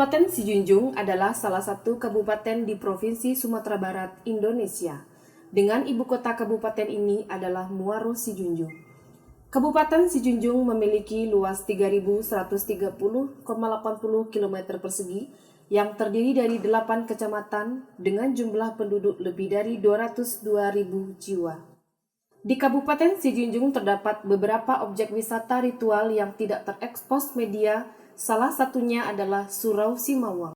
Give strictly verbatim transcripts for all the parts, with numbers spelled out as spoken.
Kabupaten Sijunjung adalah salah satu kabupaten di Provinsi Sumatera Barat, Indonesia. Dengan ibu kota kabupaten ini adalah Muaro Sijunjung. Kabupaten Sijunjung memiliki luas tiga ribu seratus tiga puluh koma delapan puluh kilometer persegi yang terdiri dari delapan kecamatan dengan jumlah penduduk lebih dari dua ratus dua ribu jiwa. Di Kabupaten Sijunjung terdapat beberapa objek wisata ritual yang tidak terekspos media, salah satunya adalah Surau Simawang.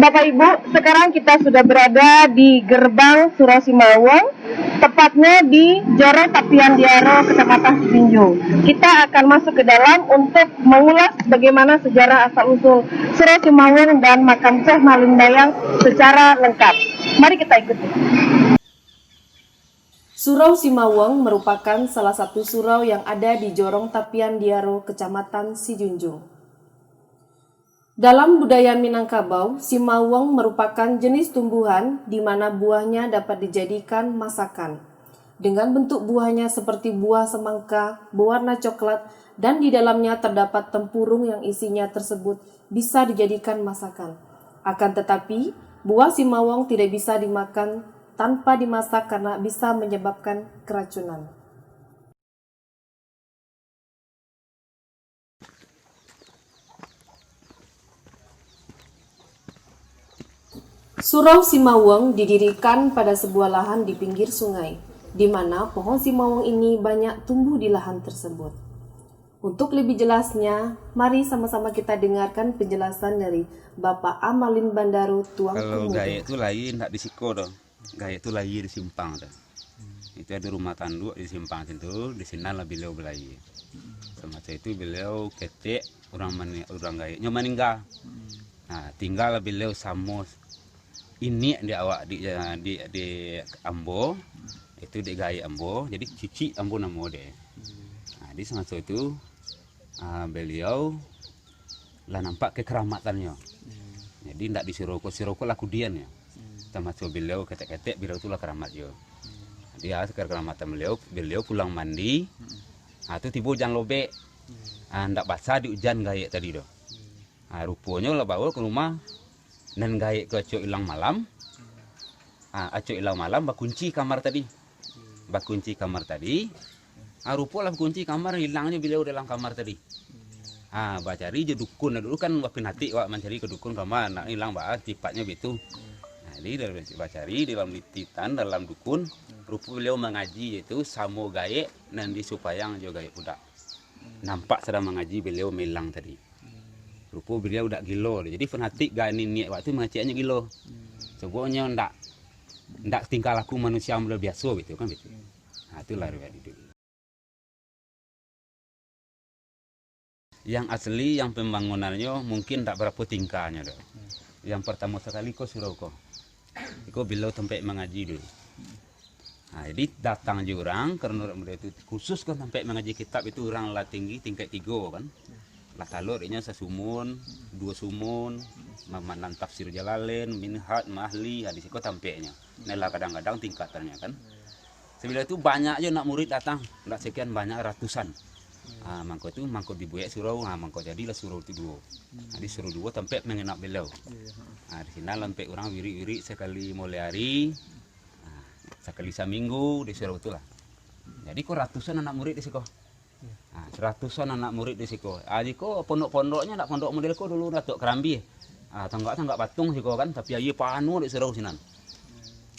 Bapak Ibu, sekarang kita sudah berada di gerbang Surau Simawang, tepatnya di Jorong Tapian Diaro, Kecamatan Sijunjung. Kita akan masuk ke dalam untuk mengulas bagaimana sejarah asal-usul Surau Simawang dan makam Syekh Malim Dayang secara lengkap. Mari kita ikuti. Surau Simawang merupakan salah satu surau yang ada di Jorong Tapian Diaro, Kecamatan Sijunjung. Dalam budaya Minangkabau, simawang merupakan jenis tumbuhan di mana buahnya dapat dijadikan masakan. Dengan bentuk buahnya seperti buah semangka, berwarna coklat, dan di dalamnya terdapat tempurung yang isinya tersebut bisa dijadikan masakan. Akan tetapi, buah simawang tidak bisa dimakan tanpa dimasak karena bisa menyebabkan keracunan. Surau Simawang didirikan pada sebuah lahan di pinggir sungai, di mana pohon simawang ini banyak tumbuh di lahan tersebut. Untuk lebih jelasnya, mari sama-sama kita dengarkan penjelasan dari Bapak Amalin Bandaro, Tuang Kalau Pemuda. Gaek tu lahia ndak di siko doh. Gaek tu lahia di simpang tu. Itu ado rumah tanduk di simpang situ, di sinan lah beliau balahia. Samasa itu beliau ketek urang mani-, urang gaeknyo maningga. Nah, tinggalah beliau samo iniak di awak di, di, di ambo, itu di gaek ambo, jadi Cicik ambo namo deh. Nah, di samaso itu, ah, beliau lah nampak kekeramatannyo. Jadi, ndak di siro ko, siro ko lah kudian yo. Samaso beliau ketek-ketek, beliau tu lah keramat yo. Jadi, ah, keramatannyo beliau, beliau pulang mandi, ah, tu tibo ujan lobek. Ah, ndak basah di ujan gaek tadi doh. Ah, ruponyo lah bawo ka rumah, nan gaek ko acok ilang malam. Ah, acok ilang malam bakunci kamar tadi. Bakunci kamar tadi. Ah, rupo lah bakunci kamar, ilangnyo beliau dalam kamar tadi. Ah, bacari jo dukun dulu kan, waktu natik wak mancari ka dukun kamar, nak ilang baa sipatnyo bitu. Nah, jadi bacari dalam lititan, dalam dukun, rupo beliau mangaji itu samo gaek nan di Supayang jo gaek pudak. Nampak sadang mangaji beliau mailang tadi. Rupo beliau dak gilo. Jadi fanatik gaek niniak waktu mangeceknyo gilo. Cubo nyo ndak, ndak tingkah laku manusia model biaso gitu kan gitu. Nah, itulah riwayat itu. Yang asli, yang pembangunannyo mungkin ndak barapo tingkahnyo doh. Yang partamo sakali ko surau ko. Iko beliau tampek mangaji dulu. Nah, jadi datang jo urang, karano model itu khusus kan tampek mangaji kitab itu urang lah tinggi tingkat tigo kan. Lah talok dek inyo sasumun, duo sumun, ma-, ma-, nan tafsir Jalalain, Minhaj, Mahli, ha, di siko tampeknyo. Nah, lah kadang-kadang tingkatannyo kan. Sabila tu banyak jo anak murid datang, ndak sekian banyak, ratusan. Ah, mangko tu, mangko dibuek surau, ah, mangko jadilah surau tu duo. Jadi surau duo tampek manginap beliau. Ah, di sinan lah tampek urang wirik-wirik sakali mulai ari, ah, sakali saminggu di surau tu lah. Jadi ko ratusan anak murid di siko. Ah, saratusan anak murid di siko. Ah, jiko pondok-pondoknyo ndak pondok model ko dulu Datuk Karambia. Ah, tanggak-tanggak batung siko kan, tapi aia panuah di surau sinan.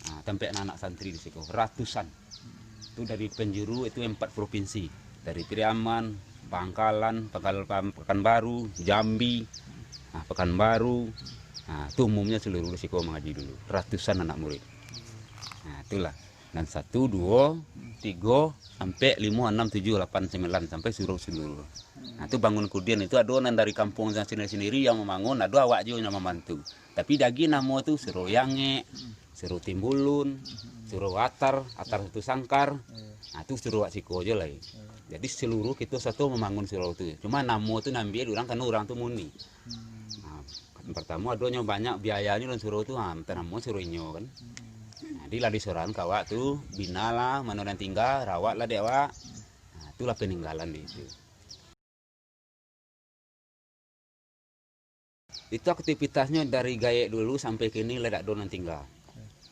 Ah, tampek anak santri di siko, ratusan. Tu dari penjuru itu empat provinsi. Dari Piaman, Pangkalan, Pangkal-, Pam-, Pekanbaru, Jambi, ah, Pekanbaru. Ah, tu umumnyo seluruh di siko mangaji dulu. Ratusan anak murid. Nah, itulah. Nan satu, duo, tigo, ampek, limo, anam, tujuh, lapan, sambilan, sampai surau seluruh. Nah, tu bangun kudian itu ado nan dari kampuang sandiri-sandiri yang mambangun, ado awak juo yang mambantu. Tapi diagiah namo tu Surau Yangek, Surau Timbulun, Surau Atar, Atar Satu Sangkar. Nah, tu surau awak siko juo lai. Jadi seluruh kito sato mambangun surau tu. Cuma namo tu naambiak dek urang karano urang tu muni. Nah, partamo adonyo banyak biayanyo dalam surau tu, ha, tanamo surau inyo kan. Jadi lah disorahan ka awak tu, binalah, mano nan tingga, rawatlah dek awak. Nah, itulah paninggalan di situ. Itu aktivitasnyo dari gaek dulu sampai kini lah dak ado nan tingga.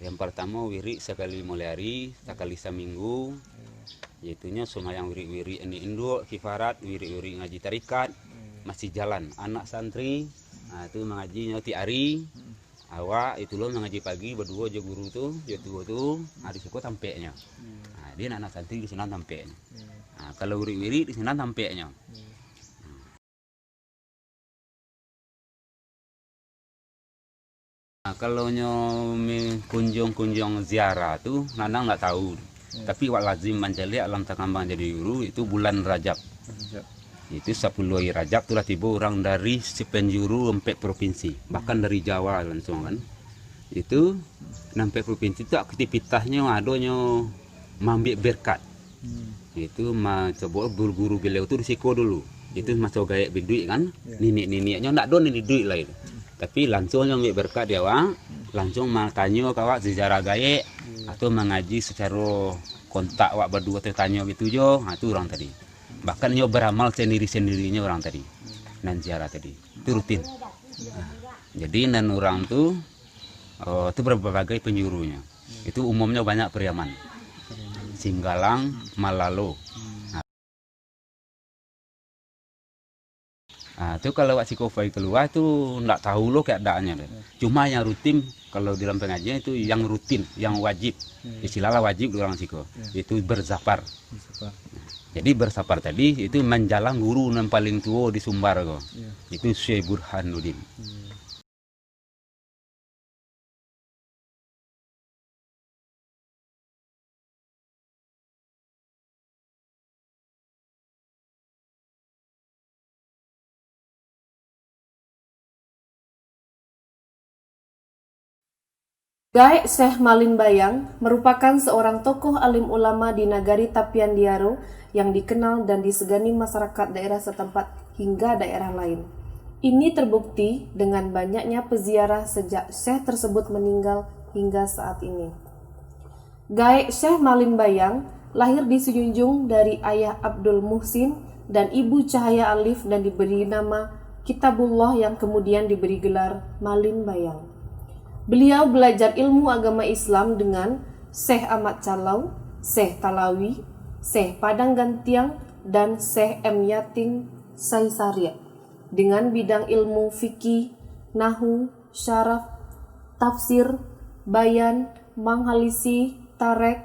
Yang partamo wirik sakali mulai ari, sakali saminggu, yaitunyo sumbayang wirik-wirik indik induak, kifarat, wirik-wirik ngaji tarikat, masih jalan. Anak santri, ha, tu mangajinyo tiap ari. Awak itu lo mangaji pagi baduo jo guru tu, jo tuo tu, ha, di siko tampeknyo. Ha, di anak santri di sinan tampeknyo. Ha, kalau wirik-wirik di sinan tampeknyo. Nah, kalau nyo mi-, kunjuang-kunjuang ziarah tu, Nanang ndak tahu. Tapi wak lazim mancaliak alam takambang jadi guru, itu bulan Rajab. Rajab. Itu sapuluah hari Rajab tu lah tibo urang dari sapanjuru ampek provinsi, bahkan dari Jawa langsung kan. Itu nan ampek provinsi tu aktivitasnyo adonyo maambiak berkat. Hmm. Itu ma-, cobo guru-guru baliau tu di siko dulu. Itu maso gaek biduik kan, niniak-niniaknyo ndak ado nan diduik lai. Tapi langsuang nyo ambiak berkat di awak, langsuang ma-, tanyo ka awak sejarah gaek, atau mangaji sacaro kontak awak baduo teh tanyo gitu jo, ha, tu urang tadi. Bahkan nyo baramal sandiri-sandirinyo urang tadi, nan ziarah tadi. Itu rutin. Ha. Jadi nan urang tu, oh, tu berbagai penjurunyo. Itu umumnyo banyak Pariaman. Singgalang, Malalo. Ah, tu kalau wak siko pai kalua tu ndak tahu lo keadaannyo tu. Cuma yang rutin kalau dalam pengajian itu yang rutin, yang wajib. Istilah lah wajib di urang siko. Itu bersafar. Bersafar. Jadi bersafar tadi itu manjalang guru nan paling tuo di Sumbar ko. Itu Syekh Burhanuddin. Gaek Syekh Malin Bayang merupakan seorang tokoh alim ulama di nagari Tapian Diaro yang dikenal dan disegani masyarakat daerah setempat hingga daerah lain. Ini terbukti dengan banyaknya peziarah sejak Syekh tersebut meninggal hingga saat ini. Gaek Syekh Malin Bayang lahir di Sijunjung dari ayah Abdul Muhsin dan ibu Cahaya Alif dan diberi nama Kitabullah yang kemudian diberi gelar Malin Bayang. Beliau belajar ilmu agama Islam dengan Syekh Ahmad Calau, Syekh Talawi, Syekh Padang Gantiang, dan Syekh M Yatin Saisariak dengan bidang ilmu fikih, nahu, syaraf, tafsir, bayan, manghalisi, tarek,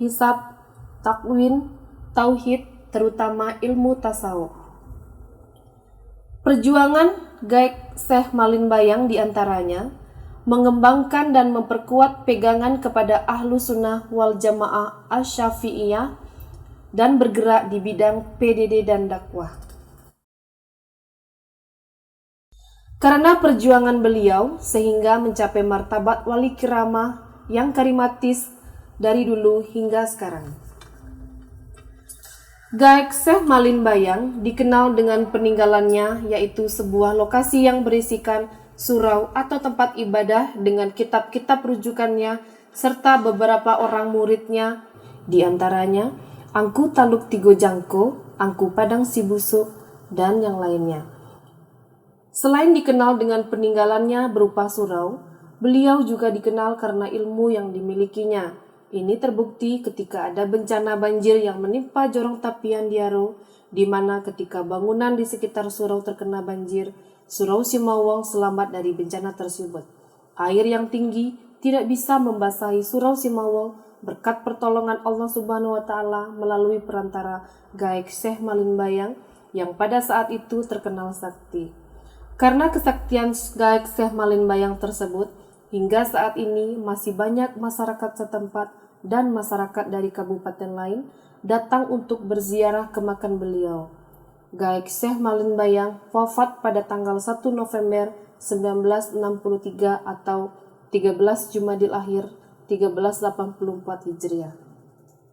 hisab, takwin, tauhid, terutama ilmu tasawuf. Perjuangan Gaek Syekh Malin Bayang di antaranya mengembangkan dan memperkuat pegangan kepada Ahlu Sunnah wal Jamaah Asy-Syafi'iyah dan bergerak di bidang P D D dan dakwah. Karena perjuangan beliau sehingga mencapai martabat wali kiramah yang karimatis dari dulu hingga sekarang. Gaek Syekh Malin Bayang dikenal dengan peninggalannya, yaitu sebuah lokasi yang berisikan surau atau tempat ibadah dengan kitab-kitab rujukannya serta beberapa orang muridnya, di antaranya Angku Taluk Tigo Jangko, Angku Padang Sibusuk, dan yang lainnya. Selain dikenal dengan peninggalannya berupa surau, beliau juga dikenal karena ilmu yang dimilikinya. Ini terbukti ketika ada bencana banjir yang menimpa Jorong Tapian Diaro, di mana ketika bangunan di sekitar surau terkena banjir, Surau Simawong selamat dari bencana tersebut. Air yang tinggi tidak bisa membasahi Surau Simawong berkat pertolongan Allah Subhanahu wa Ta'ala melalui perantara Gaek Syekh Malin Bayang yang pada saat itu terkenal sakti. Karena kesaktian Gaek Syekh Malin Bayang tersebut, hingga saat ini masih banyak masyarakat setempat dan masyarakat dari kabupaten lain datang untuk berziarah ke makam beliau. Gaek Syekh Malin Bayang wafat pada tanggal satu November sembilan belas enam puluh tiga atau tiga belas Jumadil Akhir tiga belas lapan puluh empat Hijriah.